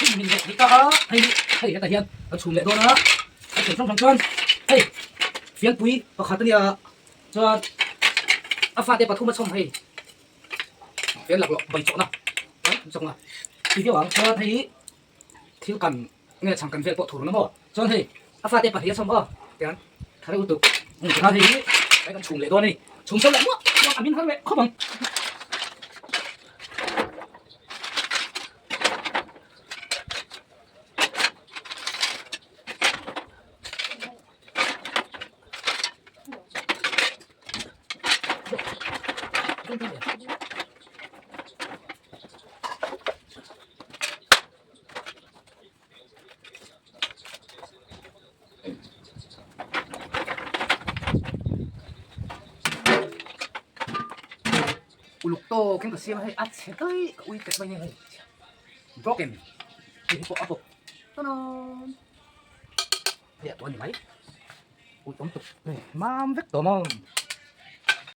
chhum min leh ta a, hei hi hei hetah hian kan chhum leh dawn a, a chhum hrang hrang chuan hei fianpui pakhat a nia chuan a fate pathum a chhawm hei fian laklawh bai chawhna an chawk a ti viau ang chuan hei hi thil kan nge chhang kan vel pawh thur na maw chuan hei a fate pahnih a chhawm aw tiang tha reuh lutuk tikhan hei hi hei kan chhum leh dawn a ni chhum chho leh muah muah a min har leh khawp ang. Uluk tawk in ka siam a hei a chhe daih ka ui teh mai a ni hei broken tih hi pawh a bawk tanawn hei a tuan ni mai ui awm tuk hei mam vek tawh maw.